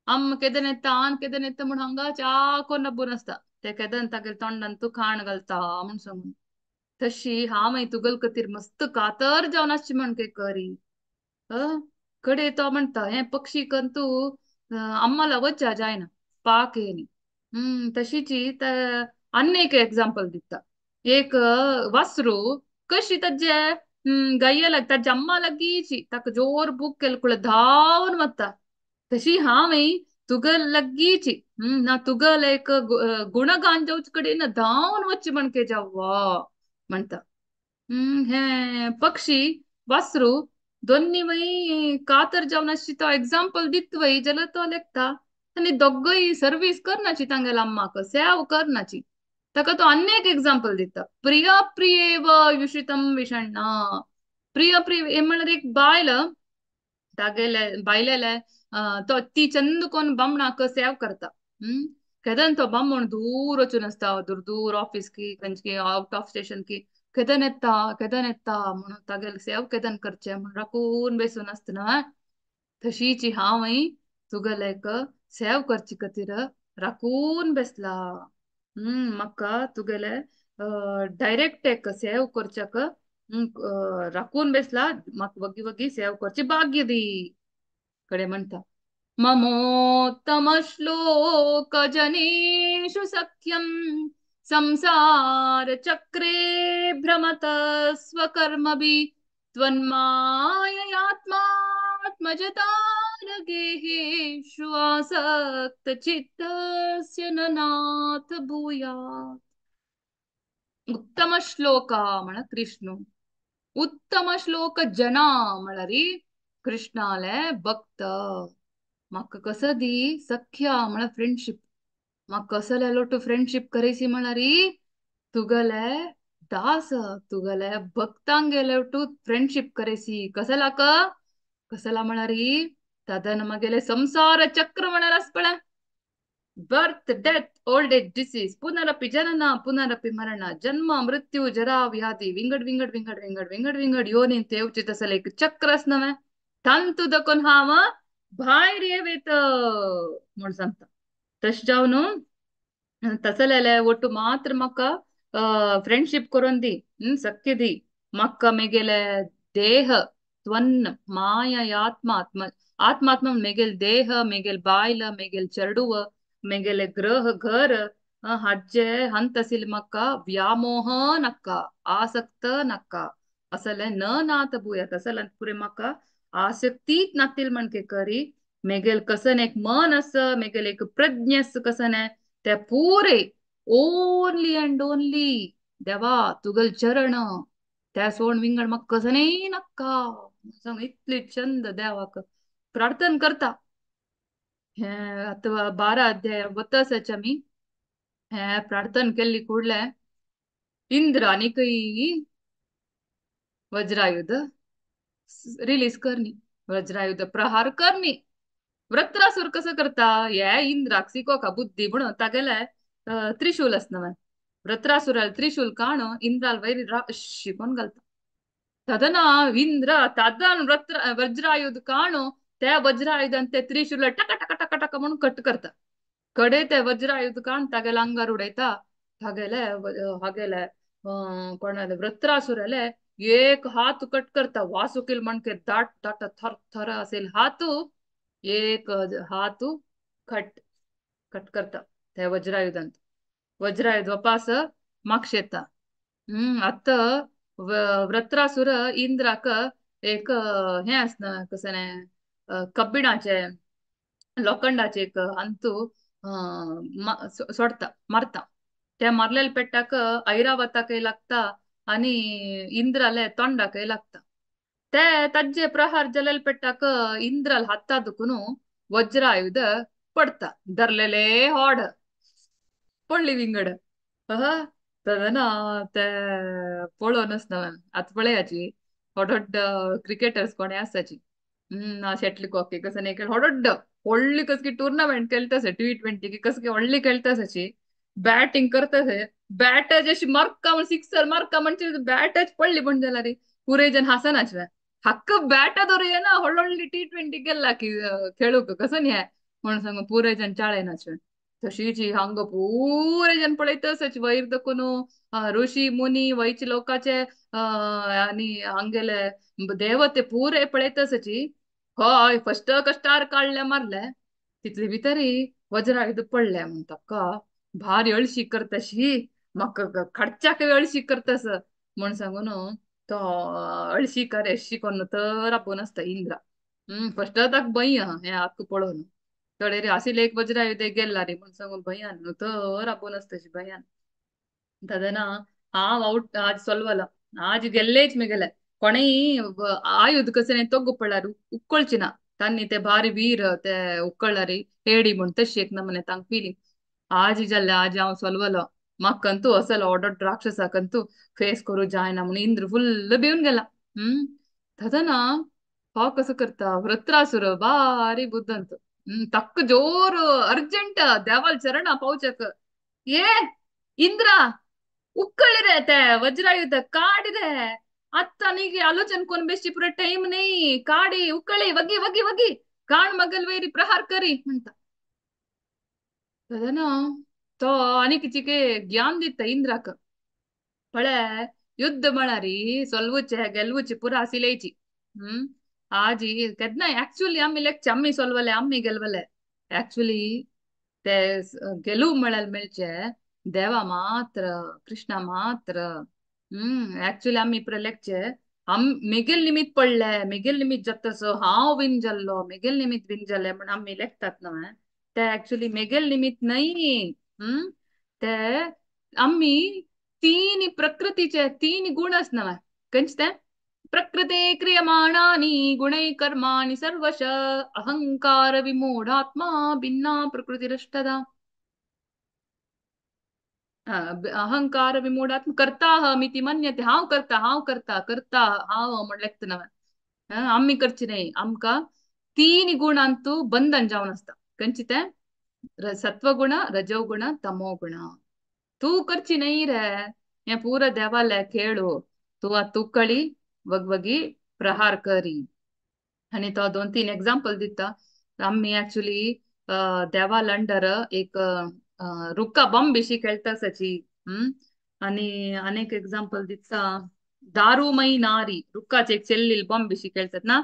अम्म केदन येता आन केदन येता म्हूण हांगा च्या कोन्न नब्बून आसता. ते केदन तागेले तोंडान तूं खाण घालता म्हूण सांगून. तशी हांव मागीर तुगल खातीर मस्त कातर जावन आसची म्हण काय करी. कडे तो म्हणटा हें पक्षी कन तूं अम्माला वच्चा जायना पाक येनी. तशीची आनी एक एग्जाम्पल दिता. एक वासरू कशी ताजे गाये लाग ताजे अम्मा लागीची ताका जोर भूक केल कुळ धांवन वता. तशी हांव तुगल लागीची ना तुगल एक गुणगान जावचे कडेन ना धांवन वच्चे म्हणके जावा म्हणटा. हें पक्षी वासरू दोन्ही वय कातर जावन आसची तो एग्जाम्पल दित वय जाल्यार तो लेखता. आनी दोगय सर्वीस करनाची तांगेल्या अम्माक सेव करनाची. ताका तो आनी एक एग्जाम्पल दिता. प्रिया प्रियेव युषितं विषण्णा. प्रिय प्रिय म्हळ्यार एक बायल तागेले बायलेले तो ती चंद कोण बामणाक सेव करता. केदन तो बामण दूर वचून आसता दूर दूर ऑफिस की खंयची आउट ऑफ स्टेशन की केदन येता केदन येता म्हणून तागेले सेव केदन करचे म्हूण राखून बेसून आसतना तशीची हांव तुगेले एक सेव करची खातीर राखून बेसला. म्हाका तुगेले डायरेक्ट एक सेव करच्याक राखून बेसला. म्हाका वगी वगी सेव करची भाग्य दी. कडे म्हणटा ममोत्तम श्लोक जनेषु सख्यं संसार चक्रे भ्रमत स्वकर्मभि त्वन्माययात्मात्मजतारगेहेषु आसक्त चित्तस्य ननाथ भूयात्. उत्तम श्लोक म्हण कृष्ण. उत्तम श्लोक जना म्हळ्यार कृष्णाले भक्त. म्हाका कसो दी सख्या म्हळ्यार फ्रेंडशीप. म्हाका कसले लोटू फ्रेंडशीप करेसी म्हळ्यार तुगेले दास तुगेले भक्तांगेले टू फ्रेंडशीप करेसी. कसलाक कसला म्हळ्यार तादन मगेले संसार चक्र म्हळ्यार आस पळय. Birth death old age disease पुनरपि जनन पुनरपि मरण जन्म मृत्यु जरा व्याधी विंगड विंगड विंगड विंगड विंगड विंगड योनी येवचे तसले एक चक्र आस नवें तांतू दकून हांव भायर येवेत म्हूण सांगता. तशें जावन तसलेले ಒಟ್ಟು मात्र म्हाका फ्रेंडशीप करून दी सख्य दी. म्हाका मेगेले देह त्वन्न माया आत्मा आत्मा आत्मात्मा मेगेल देह मेगेल बायल मेगेल चेडूव मेगेले ग्रह घर हाजे हंत आशिल्ले म्हाका व्यामोह नाका आसक्त नाका. असले न नात भूयात असल पुरे म्हाका आसक्तीच नातील म्हणके करी मेगेल कसन एक मन अस मेगेल एक प्रज्ञ अस कसन ते पुरे ओनली अँड ओनली देवा तुगल चरण त्या सोड विंगड म्हाका कसनय नाका सांग इतले चंद देवाक प्रार्थना करता. हे आतां 12 अध्याय वता आमी हे प्रार्थना केल्ली कुडले इंद्र आनीकय वज्रायुध रिलीज करनी वज्रायुध प्रहार करनी. वृत्रासुर कसं करता हे इंद्राक सिकोका बुद्धी म्हणून तागेले त्रिशूल आसना वृत्रासुराल त्रिशूल काण इंद्राल वयर शिकोन घालता. तदना इंद्र तादन वज्रायुध काणो त्या वज्रायुधान ते त्रिशूल टका टका टका टका म्हणून कट करता. कडे ते वज्रायुध काण तागेले अंगार उडयता तागेले हागेले कोणाले वृत्रासुराले एक हात कट करता वासुकील म्हणके दाट दाट थर थर असेल हात एक हात कट कट करता त्या वज्रायुधान. वज्रायुध वापास मागशेता. आतां वृत्रासुर इंद्राक एक हें आसना कसं न्ही कब्बिणाचे लोखंडाचे एक अंतू सोडता मारता. त्या मारलेल्या पेट्टाक ऐरावताकय लागता आणि इंद्राले तोंडाकय लागता. ते ताजे प्रहार जालेले पेट्टाक इंद्राल हाता दुखून वज्रायुध पडता धरलेले होड पडली विंगड. तदना ते पळोवनच ना आतां पळयाची व्हड क्रिकेटर्स कोणे आसाची शटल कॉक कसं नाही व्हड व्हडली कसली टुर्नामेंट खेळटा T20 कसली व्हडली खेळटा आसाची बॅटिंग करता बॅटाची अशी मारका म्हण सिक्सर मारका म्हणजे बॅटाच पडली पण जाल्यार पुरे जण हासनाचे हक्क बॅटा दवरुया ना व्हडली T20 गेला की खेळूंक कसं न्ही म्हणून सांग पुरे जण चाळेनाचे. तशीच हांगा पुरे जण पळयता आसाची वयर दखून ऋषी मुनी वयचे लोकांचे आनी हांगेले देवते पुरे पळयता आसाची. हय फस्ट कश्टार काडले मारले तितले भितरी वज्रायुध पडले म्हण ताका भारी अळशी करताशी म्हाका खर्चाक अळशी करतास म्हण सांगून तो अळशी कर अशी करून तर आपोवन आसता इंद्रा. फस्ट ताका भंय आहा हें आक्क पळोवन कळे रे आशिल्ले एक वज्रायुध गेल्ला रे म्हण सांगून भंयान तर आपोवन आसता अशी भंयान. तदना हांव आवट आज सोल्वला आज गेल्लेच मेगेले कोणेय आयुध कसं तोग्गु पडल्यार उक्कळची ना तांणी ते भारी वीर ते उक्कळ्ळार हेडी म्हण तशी एक नमने तांक फिलिंग आज जाल्ले आज हांव सोल्वलो म्हाका असल ऑर्डर राक्षसाकंतू फेस करू जायना म्हणून इंद्र फुल्ल भिवन गेला. तदना हो कसं करता वृत्रासुर भारी बुद्धांत तक्क जोर अर्जंट देवाल चरण पावचक ए इंद्रा उक्कळिरे ते वज्रायुध काडिरे ಅತ್ತ ನೀಗೆ ಆಲೋಚನೆ ಕೊನ್ ಬೆಸ್ಟಿ ಪೂರ ಟೈಮ್ ನೈ ಕಾಡಿ ಉಕ್ಕಳಿ ವಗಿ ವಗಿ ವಗಿ ಕಾಣ್ ಮಗಲ್ ವೇರಿ ಪ್ರಹಾರ ಕರಿ ಅಂತ ತದನ ತೋ ಅನಿಕ್ ಚಿಕೆ ಜ್ಞಾನ ದಿತ್ತ ಇಂದ್ರಾಕ ಪಳೆ ಯುದ್ಧ ಮಳಾರಿ ಸೊಲ್ವುಚೆ ಗೆಲ್ವುಚೆ ಪೂರ ಹಸಿಲೇಚಿ. ಆಜಿ ಕೆದ್ನ ಆಕ್ಚುಲಿ ಅಮ್ಮಿ ಲೆಕ್ಚೆ ಅಮ್ಮಿ ಸೊಲ್ವಲೆ ಅಮ್ಮಿ ಗೆಲ್ವಲೆ ಆಕ್ಚುಲಿ ते ಗೆಲುವು ಮಳಲ್ ಮೆಳ್ಚೆ ದೇವ ಮಾತ್ರ ಕೃಷ್ಣ ಮಾತ್ರ. ಆಕ್ಚುಲಿ आमी पुरे लेखचे आम मेगेल निमित्त पडले मेगेल निमित्त जाता हांव विन जाल्लो मेगेल निमित्त विन जाल्ले म्हण आमी लेखतात न्हय ते एक्चुअली मेगेल निमित्त न्हय. ते आमी तीन प्रकृतीचे तीन गुण आस न्हय खंयचे ते प्रकृते क्रियमाणानि गुणै कर्माणि सर्वश अहंकार विमूढात्मा भिन्ना प्रकृतिरष्टदा. अहंकार विमूढात्मा करता मिति मन्यते हांव करता हांव करता करता हांव म्हण लेखता न्हय आमी करची न्हय आमकां तीन गुणांतू बंधन जावन आसता खंयचे ते सत्वगुण रजोगुण तमोगुण. तूं करची न्हय रे हें पुरा देवाले खेळू तूं आतां उकळी वगवगी प्रहार करी. आनी तो 2-3 एग्जाम्पल दिता. आमी एक्चुअली देवाल अंडर एक रुक्का बॉम्ब बिशी खेळटा आसाची. आनी अनेक एग्जाम्पल दिता दारूमयी नारी रुक्काचे एक चेल्ली बॉम्ब बिशी खेळटात ना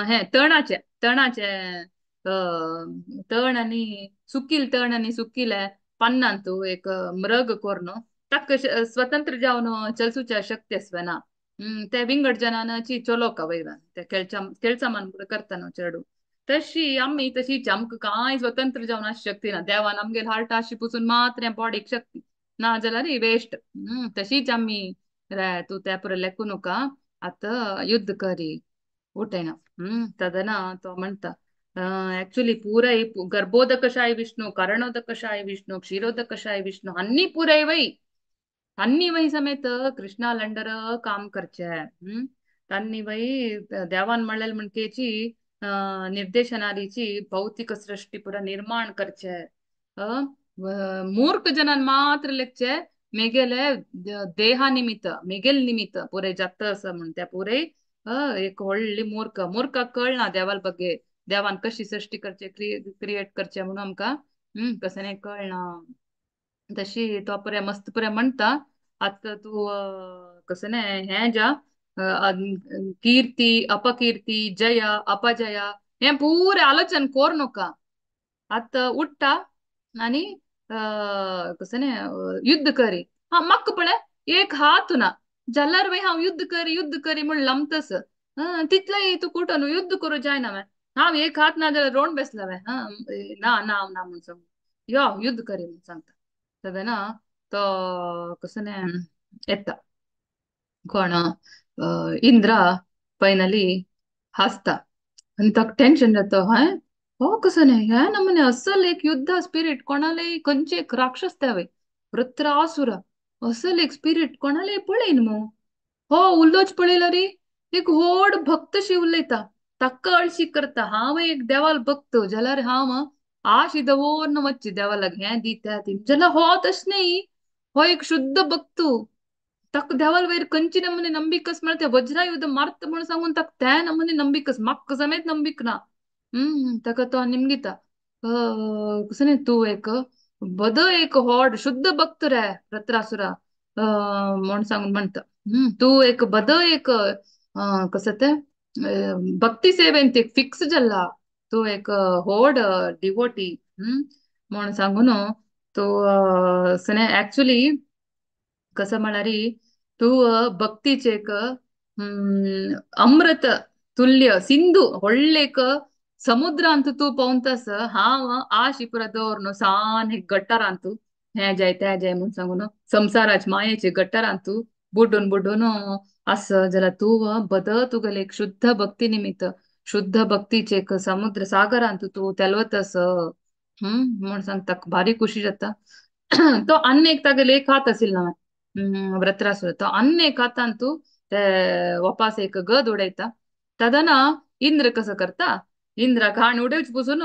हे तणाचे तणाचे तण आनी सुकील तण आनी सुकीले पन्नांतू एक मृग कोरून ताका स्वतंत्र जावन चलसूच्या शक्ती आसना. ते विंगड जनानाची चलोका वयल्यान ते केळचामान करता न्हू चेडूं तशी आमी तशीच आमकां कांय स्वतंत्र जावन आसची शक्ती ना देवान आमगेर हार्ट आशी पुसून मात्र ह्या बॉडीक शक्ती ना जाल्यार वेस्ट. तशीच आमी रे तूं त्या पुरो लेखू नका आतां युद्ध करी उठयना. तदना तो म्हणटा एक्चुअली पुराय गर्भोदकशाय विष्णु कारणोदकशाय विष्णु क्षीरोदकशाय विष्णु अन्नी पुराय वय अन्नी वय समेत कृष्णा लंडर काम करचे. तांनी वय देवान म्हणलेल म्हणकेची निर्देशनारीची भौतिक सृष्टी पुरा निर्माण करचे. मूर्ख जनान मात्र लेखचे मेगेले देहा निमित्त मेगेल निमित्त पुरे जात असं म्हणते पुरे एक व्हडली मूर्ख मूर्खाक कळना देवाल बगे देवान कशी सृष्टी करचे क्रिएट करचे म्हणून आमकां कसं नाही कळना. तशी तो पुरे मस्त पुरे म्हणटा आतां तूं कसं नाही हें ज्या कीर्ती अपकीर्ती जया अपजया हें पुरे आलोचन कोर नका आतां उठ्ठा आनी कसं न्ही युद्ध करी. हा म्हाका पळय एक हात ना जाल्यार वय हांव युद्ध करी युद्ध करी म्हूण लांबतस तितलें तूं कुठून युद्ध करूं जायना हांवें हांव एक हात ना जाल्यार रोण बेसला हांवें ना ना ना म्हूण सांग यो युद्ध करी म्हूण सांगता. तेन्ना तो कसं न्ही येता कोण इंद्रा फायनली हासता आनी ताका टेन्शन जाता हें हो कसं न्ही ह्या नमुने असल एक युद्ध स्पिरीट कोणाले खंयचे एक राक्षस त्या वय वृत्रासुर असल एक स्पिरीट कोणाले पळयन मू हो उलोच पळयला रे एक व्हड भक्त शी उलयता ताका अळशी करता हांव एक देवाल भक्त जाल्यार हांव आशी दवोर वच्ची देवाक हें दी तें दी जाल्यार हो तशें न्ही हो एक शुद्ध भक्त ताका देवाल वयर खंयची नमुने नंबिकस म्हळ्यार ते वज्रायुध मारता म्हूण सांगून ताका त्या नमुने नंबिकस म्हाका समेत नंबीक ना. ताका तो निमगिता कसं न्ही तूं एक बद एक व्हड शुद्ध भक्त रे वृत्रासुरा म्हूण सांगून म्हणटा. तूं एक बद एक कसं तें भक्ती सेवेन एक फिक्स जाल्ला तूं एक व्हड डिवोटी म्हूण सांगून तूं एक्चुली कसं म्हळ्यार तूं भक्तीचे एक अमृत तुल्य सिंधू व्हडलें एक समुद्रांत तूं पोंवतास हांव आशी पुरा दवर सान एक गट्टरांत हें जाय तें जाय म्हूण सांगून संवसाराचे मायेचे गट्टरांत बुडून बुडून आस जाल्यार तूं बद तुगेले एक शुद्ध भक्ती निमित्त शुद्ध भक्तीचे एक समुद्र सागरांत तूं तेलवतस म्हूण सांगता भारी खुशी जाता. तो अन्य एक तागेले एक हात आशिल्लो ना वृत्रासुर तो अन्य एक हातान तूं ते वापास एक गद उडयता. तदना इंद्र कसं करता इंद्राक हाण उडोवचे पसून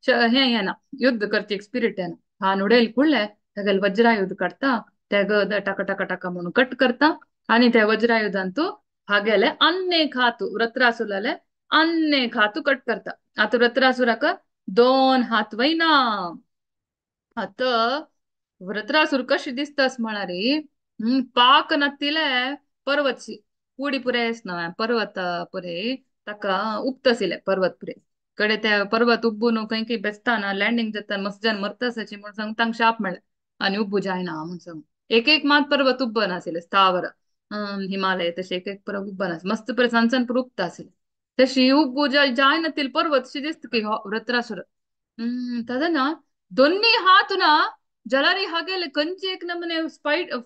हें येना युद्ध करची एक स्पिरीट येना हाण उडयल कुडले तागेले वज्रायुध काडटा ते गद टाका टाका टाका म्हणून कट करता आनी त्या वज्रायुधान तूं हागेले अन्य हात वृत्रासुराले अन्य हात कट करता. आतां वृत्रासुराक दोन हात वयना. आतां वृत्रासुर कशी दिसतास म्हळ्यार पाक नातिले पर्वतशी उडी पुरे न्हय पर्वत पुरे ताका उपतसिले पर्वत पुरे कडे ते पर्वत उब्बून खंय खंय बेसताना लँडींग जाता मस्त जन मरतासाची म्हूण सांग तांकां शाप मेळ्ळे आनी उब्बू जायना म्हूण सांग एक एक मात पर्वत उब्ब नाशिल्ले स्थावर हिमालय तशें एक एक पर्वत उब्ब नासले मस्त पुरे सान सान पुरो उबता आशिल्ले तशी उब्बू जायना तील पर्वत शी दिसता की हो वृत्रासुर. तदना दोन्ही हात ना जलारी हागेले खंयचे एक नमुने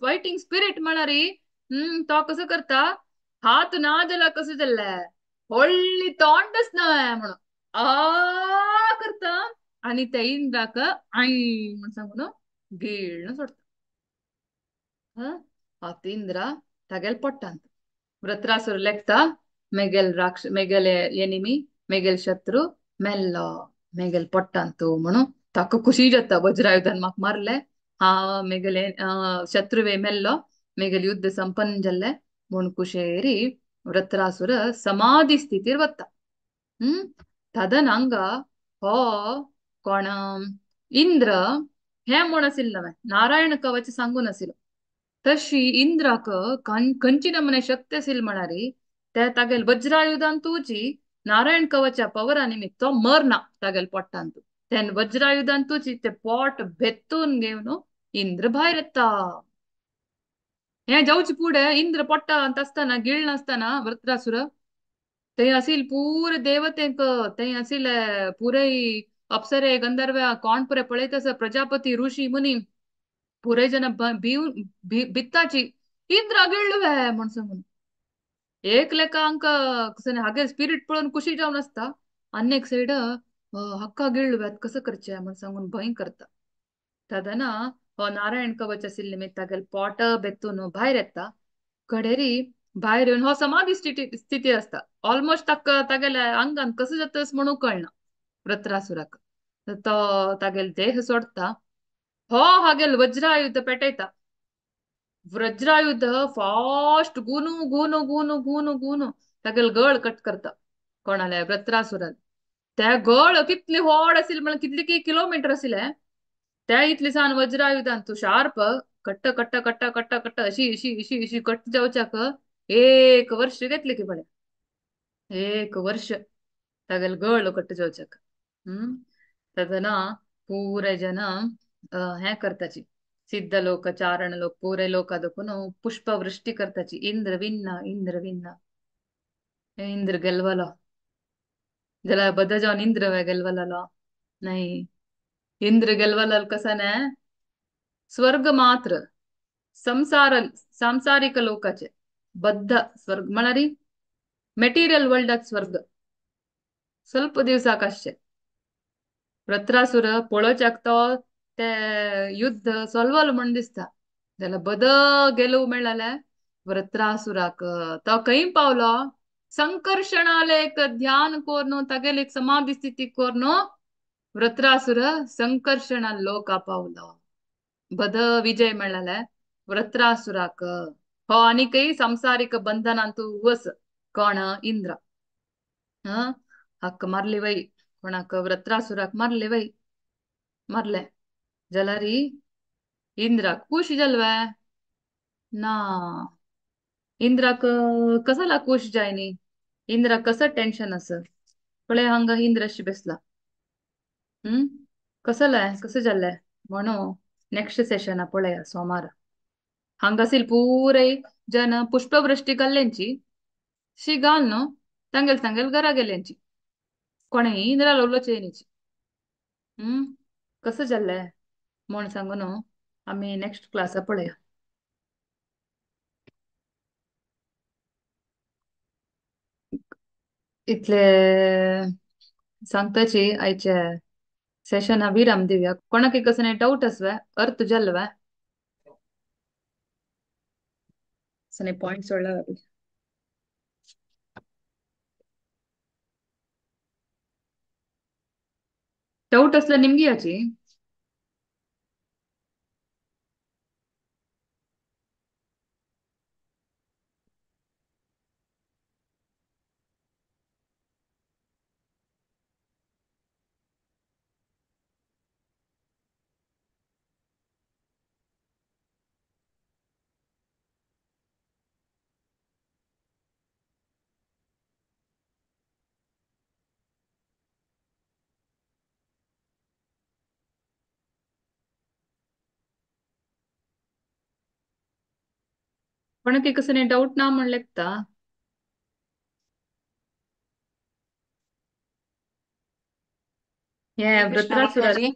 फायटींग स्पिरीट म्हळ्यार तो कसो करता हात ना जाल्यार कसं जाल्ले व्हडली तोंडच ना म्हणून आ करता आनी त्या इंद्राक आई म्हूण सांगून गिळून सोडटा. आतां इंद्रा तागेले पोटांत वृत्रासुर लेखता मेगेल राक्ष मेगेले एनिमी मेगेल शत्रू मेल्लो मेगेल पोटांत म्हणून ताका खुशी जाता वज्रायुधान म्हाका मारले हांव मेगेले शत्रुवे मेल्लो मेगेल युद्ध संपन्न जाल्लें म्हूण कुशेरी वृत्रासुर समाधी स्थितीर वता. तदन हांगा हो कोण इंद्र हें म्हूण आशिल्लो नवें नारायण कवच सांगून आशिल्लो तशी इंद्राक खंयची नमुने शक्ती आशिल्ली म्हळ्यार ते तागेले वज्रायुधान तुजी नारायण कवचा पवरा निमित्त तो मरना तागेले पोटांत तेन्ना वज्रायुधान तुजी ते पोट भेत्तून घेवन इंद्र भायर येता. हे जावचे फुडें इंद्र पोट्टा आसतना गिळना आसतना वृत्रासुर थंय आसिल पुरे देवतेंक थंय आशिल्ले पुरे अप्सरे गंधर्व कोण पुरे पळयत आसा प्रजापती ऋषी मुनी पुरे जन भित्ताची इंद्र गिळ्ळुवे म्हण सांगून एक लेखा आमकां कसं हागे स्पिरिट पळोवन खुशी जावन आसता आनी एक सायड हक्का गिळ्ळुव्यात कसं करचें म्हण सांगून भंय करता. तदना हो नारायण कवच आशिल्ले निमित्त तागेले पोट बेतून भायर येता कडेरी भायर येवन हो समाधी स्थिती स्थिती आसता ऑलमोस्ट ताका तागेल्या आंगान कसं जातस म्हणून कळना वृत्रासुराक. तो तागेले देह सोडता हो हागेल वज्रायुध पेटयता वज्रायुध फास्ट गुनू गुनू गुनू गुनू गुनू तागेले गळ कट करता कोणाले वृत्रासुरान. त्या गळ कितली व्हड आशिल्ली म्हळ्यार कितली की किलोमिटर आशिल्ले त्या इतली सान वज्रायुधान तूं शार्प कट्ट कट्ट कट्ट कट्ट कट्ट अशी अशी अशी अशी कट्ट जावच्याक एक वर्ष घेतले की पळय एक वर्ष तागेले गळ कट्ट जावच्याक. तेन्ना पुरे जन हें करताची सिद्ध लोक चारण लोक पुरे लोक देखून पुष्पवृष्टी करताची इंद्र विन्न इंद्र विन्न इंद्र गेलवलो जाल्यार बद जावन इंद्र वे गेलवलो नाही इंद्र गेलवलो कसं ना स्वर्ग मात्र संसार सांसारिक लोकाचे बद्ध स्वर्ग म्हळ्यार मेटिरियल वर्ल्डात स्वर्ग ಸ್ವಲ್ಪ दिवसाक आसचे. वृत्रासुर पळोवच्याक तो ते युद्ध सोल्वलो म्हण दिसता जाल्यार बद गेलू मेळ्ळाले वृत्रासुराक तो खंय पावलो संकर्षणाले एक ध्यान कोरनो तागेले एक समाधी स्थिती कोरनो वृत्रासुर संकर्षणा लोका पावलो बद विजय मेळ्ळाले वृत्रासुराक. हो आनीकय सांसारिक बंधनांतू वस कोण इंद्र हक्क मारली वय कोणाक वृत्रासुराक मारले वय मारले जाल्यार इंद्राक खुश जालवे ना इंद्राक कसला खुश जायनी इंद्राक कसं टेन्शन आसा पळय हांगा इंद्र बेसला कसलाय कसं जाल्लें म्हणून नेक्स्ट सेशना पळया सोमार हांगासील पुरे जन पुष्पवृष्टी घाल्ल्यांची शी घाल न्हू तांगेल तांगेल घरा गेल्यांची कोणें इंद्राला उलोवचें येयनीची कसं जाल्लें म्हण सांगू न्हू आमी नेक्स्ट क्लासा पळया. इतले सांगताची आयचे सेशना विराम दिवया. कोणाक कसं डाऊट आसवे अर्थ जाल्लो सने पॉइंट सोडला डाऊट असला निमगी याची कोणाक कसं डाऊट ना म्हण लेखता. हे
हरे कृष्ण
वृत्रासुरा
माताजी.